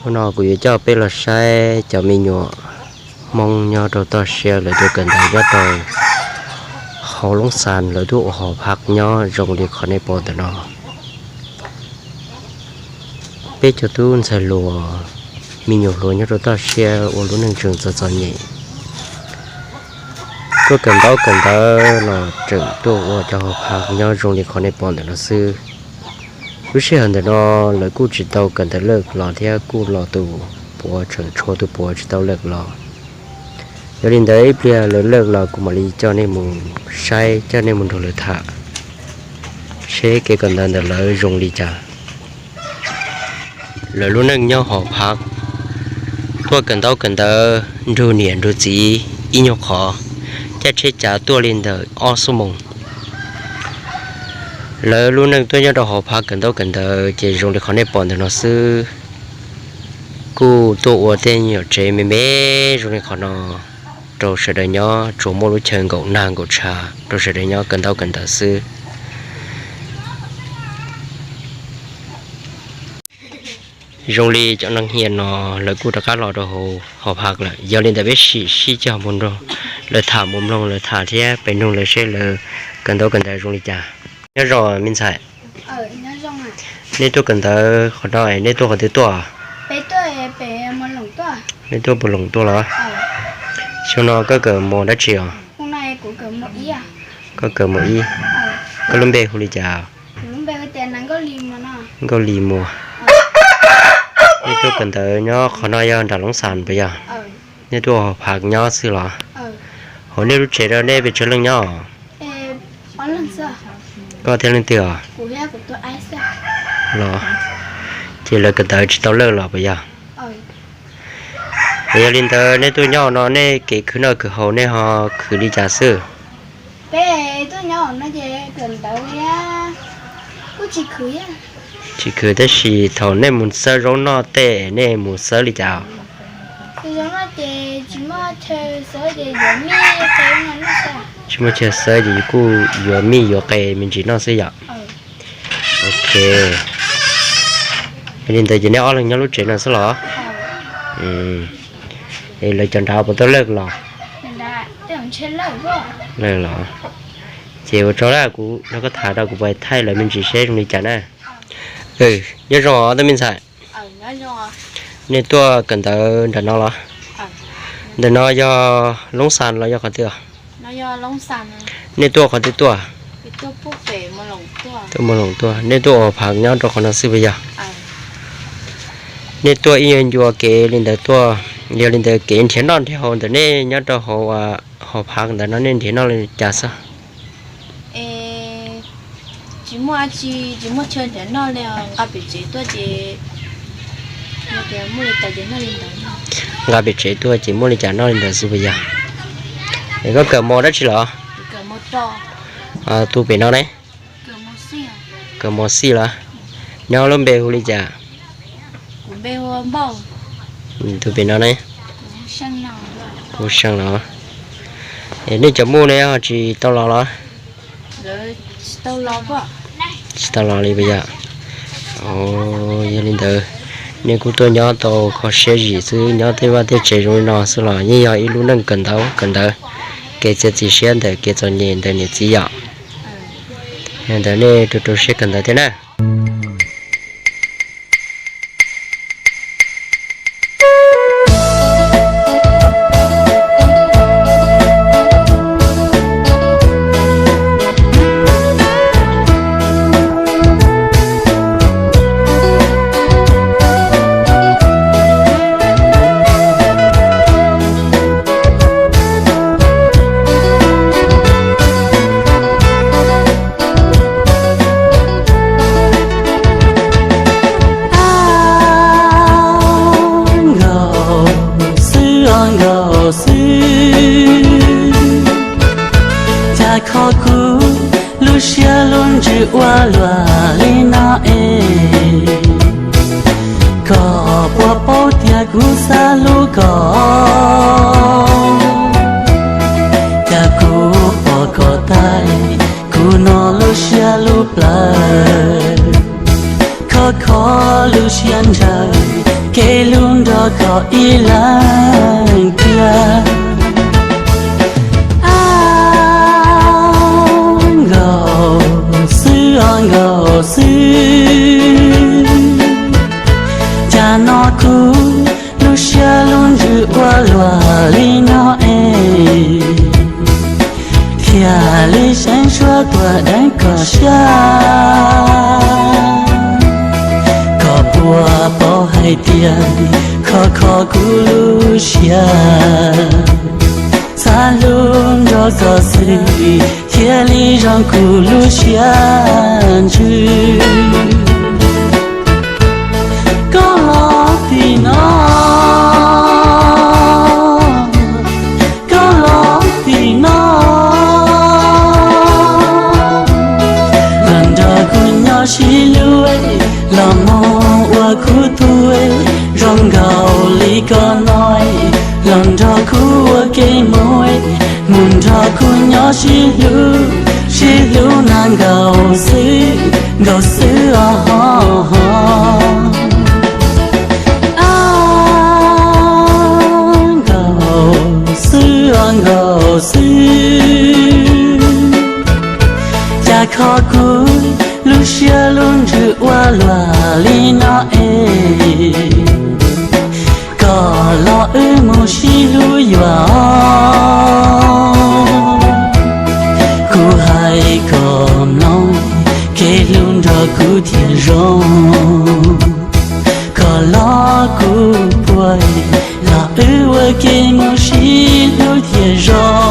Hnub no kuv yuav coj peb los saib cov me nyuam Hmoob nyob rau toj siab lawv tuaj kawm ntawv nyob rau hauv Loob Xas, lawv tuaj ua hauv Phaj nyob zoo li qhov nej pom ntawm no. Peb cov tub ntxhais hluas, me nyuam hluas nyob rau toj siab ua lub neej tseem txom txom nyem, tuaj kawm ntaub kawm ntawv los tseem tuaj ua cov hauv Phaj nyob zoo li qhov nej pom ntawm no xwb. Lub sij hawm ntawm no lawv kuj tsis tau kawm ntawv lawj los thiab, kuj los tus puav tseem tshuav tus puav tsis tau lawj los. Yog li ntawd ib pliag lawv lawj los kuv mam li coj nej mus saib, coj nej mus nrog lawv tham seb kev kawm ntawv ntawm lawv zoo li cas. Lawv lub neej nyob hauv Phaj, tuaj kawm ntaub kawm ntawv nrug niam nrug txiv ib nyuag qhov, caij tsheb cav tuaj li ntawm ob xuab moos. Lawv lub neej tuaj nyob rau hauv Phaj kawm ntaub kawm ntawv ces zoo li qhov nej pom ntawm no xwb. Kuj tuaj ua tej nyuam tsev me me zoo li qhov no rau sawv daws nyob, tsuas muaj lub chaw nkaum nag nkaum tshav rau sawv daws nyob kawm ntaub kawm ntawv xwb. Zoo li cov neeg hiam no lawv kuj rov qab los rau hauv Phaj lawm, yog li ntawd peb sim sib cog mus nrog lawv tham, mus mloog lawv tham thiab pem nug lawv seb lawv kawm ntaub kawm ntawv zoo li cas. Nyob zoo me ntxhais. Nej tuaj kawm ntawv qhov no nej tuaj qhov twg tuaj? Nej tuaj Pus Loos tuaj los? Xyoo no koj kawm mos dab tsi os? Koj kawm mos ib. Koj lub npe hu li cas? Nkauj Lis Muas. Nej tuaj kawm ntawv nyob qhov no yog nram Loob Xas puas yog? Nej tuaj hauv Phaj nyob xwb los? Hauv nej lub tsev no nej pes tsawg leej nyob? Koj thiab leej twg os? Los, ces lawv kawm ntawv tsis tau lawj los puas yog? Yog li ntawd nej tuaj nyob no nej kev khwv noj khwv haus nej ho khwv li cas xwb? Tsis khwv, tab sis thaum nej mus xawb zaub noj tej nej mus xawb li cas? Tsis muaj chaw xawb ces kuj yuav mij yuav qe me ntsis noj xwb yom? Ok. Yog li ntawd ces nej ob leeg nyob lub tsev no xwb los? Es lawv cov nrad puas tuaj lawj los? Lawj los. Ces ua tsaug na, kuv nrog koj tham rau kuv pais thaij lawv me ntsis seb zoo li cas na. Nyob zoo os tus me ntxhais. Nej tuaj kawm ntawv nram no los? Ntawm no yog Loob Xas los yog qhov twg? Nej tuaj qhov twg tuaj? Tuaj Mus Loos tuaj. Nej tuaj ua Phaj nyob rau qhov no xwb puas yog? Nej tuaj ib nyuag ncua kev li ntawd tuaj, yog li ntawd kev nrhiav noj nrhiav haus ntawm nej nyob rau hauv, hauv Phaj ntawm no nej nrhiav noj li cas xwb? Tsis muaj dab tsi, tsis muaj chaw nrhiav noj li, nqa pem tsev tuaj ces, nqa pem tsev tuaj ces muaj li cas noj li ntawd xwb puas yog? Es koj kawm mos dab tsi los? Tus pem no ne? Kawm mos xij los? Nyob lub npe hu li cas? Tus pem no ne? Kuv Seej los. Es nej cov muj ne ho tsis tau los los? Tsis tau los li puas yog? Yog li ntawd, nej kuj tuaj nyob tau kho siab zim xwb, nyob tej vaj tej tsev zoo li no xwb los yeej yog ib lub neej kawm ntaub kawm ntawv, kev txiav txim siab ntawm kev txom nyem ntawm niam txiv yom. Yog li ntawd nej rau rau siab kawm ntawv thiab na. Nkaus xwb os nkaus xwb, cas kho kuv lub siab lub ntsws ua luaj li no es. Koj puas paub tias kuv xav hlub koj, cas kuv pom koj tag, kuv no lub siab lub plawv, kho kho lub siab ntshaw, kev hlub koj ib leeg tiag. Ab, nkaus xwb os nkaus xwb, cas no kuv lub siab lub ntsws ua luaj li no es, thiaj li seev suab tuaj deev koj siab. Koj puas paub hais tias kho kho kuv lub siab, xav hlub nrog koj xwb thiaj li zoo kuv lub siab ntsws. Koj los tim no, koj los tim no, los nrog kuv nyob sib hlub, los mus ua kuv tug, zoo nkaus li koj no, los nrog kuv ua ke mus, mus nrog kuv nyob sib hlub, sib hlub na nkaus xwb, nkaus xwb os. Ab, nkaus xwb os nkaus xwb, cas kho kuv lub siab lub ntsws ua luaj li no es, koj los wb mus sib hlub yuav os. Kuv hais kom mloog, kev hlub nrog kuv thiaj zoo. Koj los kuv puas, los wb ua ke mus sib hlub thiaj zoo.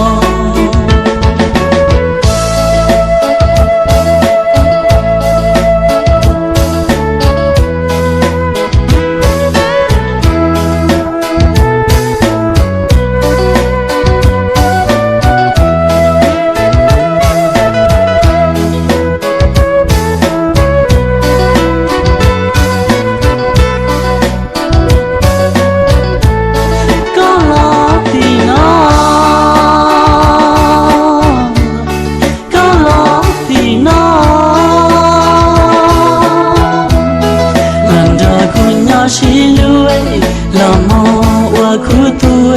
Koj los tim no, koj los tim no, los nrog kuv nyob sib hlub, los mus ua kuv tug,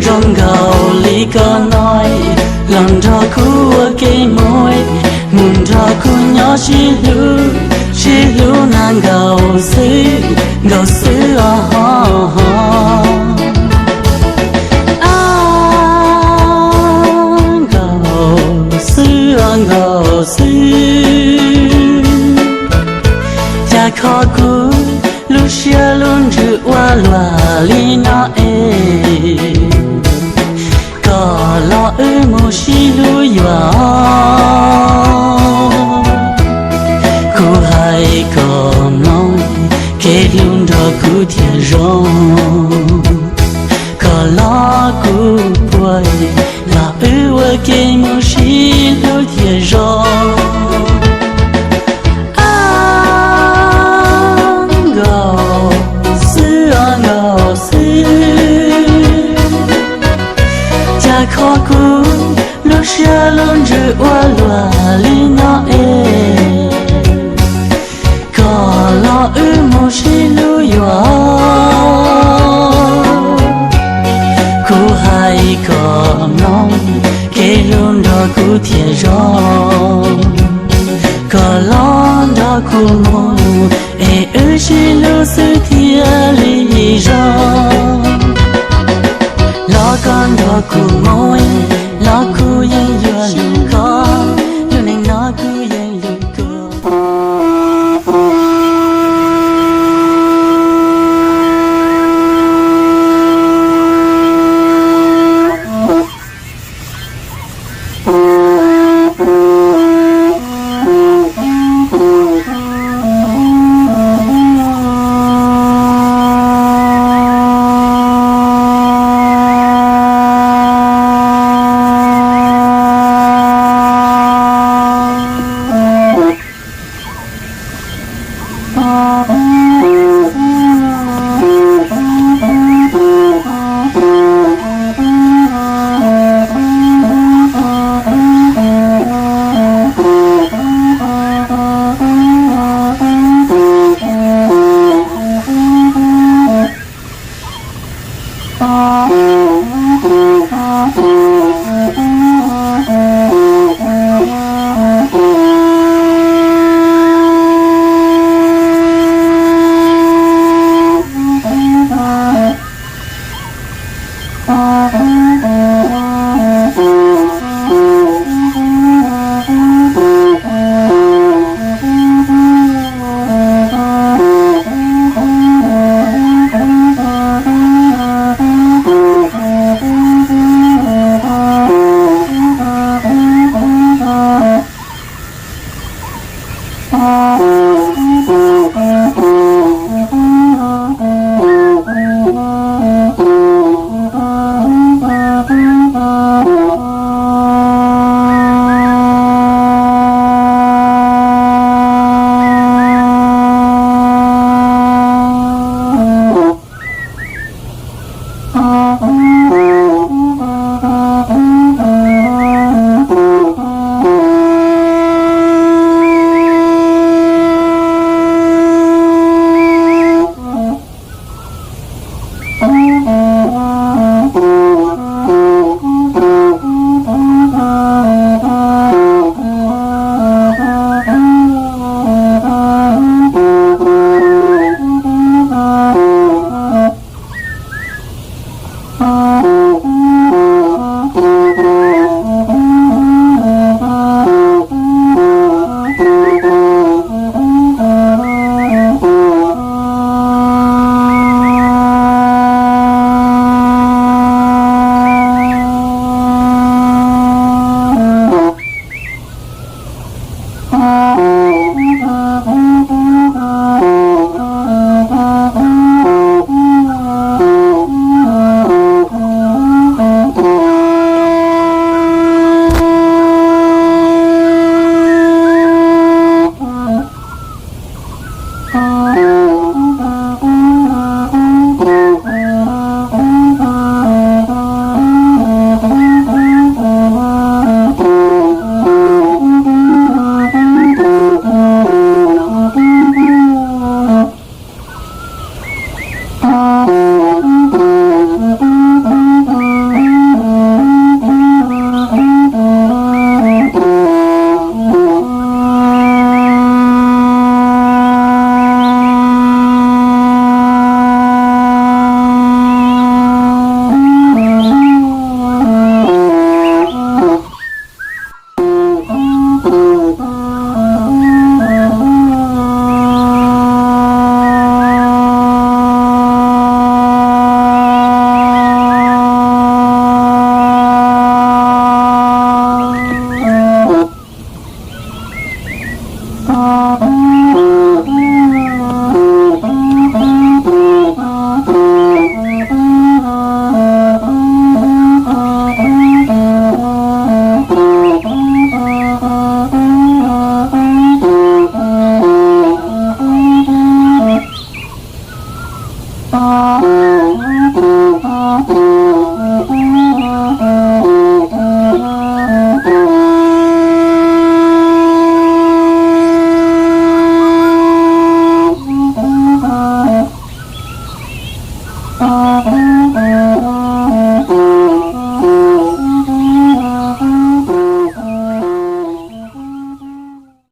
zoo nkaus li koj no, los nrog kuv ua ke mus, mus nrog kuv nyob sib hlub, sib hlub na nkaus xwb, nkaus xwb os. Ab, nkaus xwb os nkaus xwb, cas kho kuv lub siab lub ntsws ua luaj li no es, koj los wb mus sib hlub yuav os. Kuv hais kom mloog, kev hlub nrog kuv thiaj zoo. Koj los kuv puas, los wb ua ke mus sib hlub thiaj zoo. Ab, nkaus xwb os nkaus xwb, cas kho kuv lub siab lub ntsws ua luaj li no es, koj los wb mus sib hlub yuav os. Kuv hais kom mloog, kev hlub nrog kuv thiaj zoo. Koj los nrog kuv mus, es wb sib hlub xwb thiaj li zoo. Los koj nrog kuv mus, los kuv yeej yuav hlub koj, lub neej no kuv yeej hlub koj.